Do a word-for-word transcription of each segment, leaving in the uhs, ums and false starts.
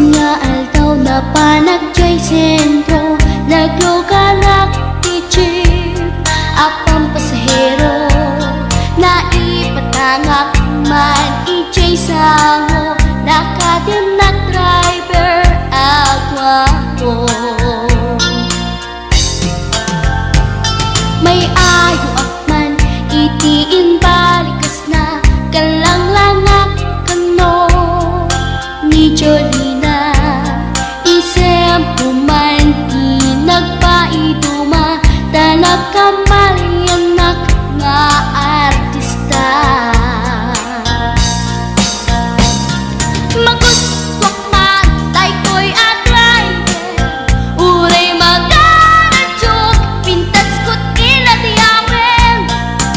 Nga aldaw, napanak jay sentro, nagluganak ti jeep a pampasahero. Naipatangak man ijay sango, nakadennak driver a guapo. May ayoak man iti imbalikasna, kallanglangak kano ni Jolina. Isemko man ti nagpaiduma, ta nagkamaliannak nga artista. Magustuak man daytoy a driver, uray magaradyok, pintasko ti ladiamen.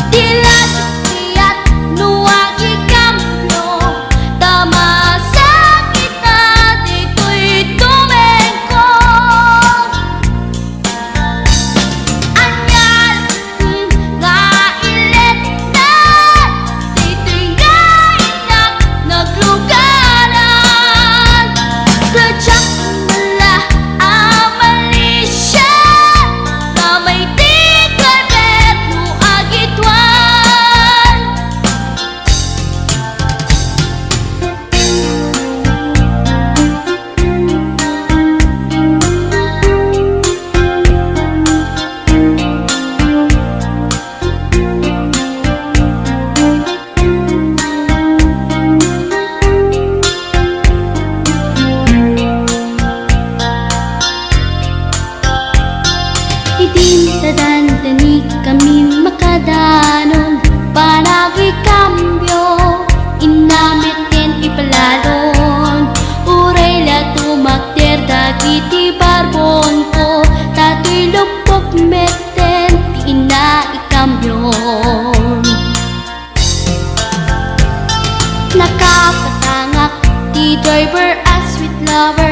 Ti ladiat no agikambio, ta masakit daytoy tumengko. Ania nga iletna daytoy nga innak naglugaran. Kadiak la a malisia, ta may ti driver no agituan. Idin ta dandani kami makadanon, panagikambio, inna met ken ipalalon. Uray la tumakder dagiti barbonko, ta toy luppok metten ti inna ikambion. Nakapatangak ti driver a sweet lover,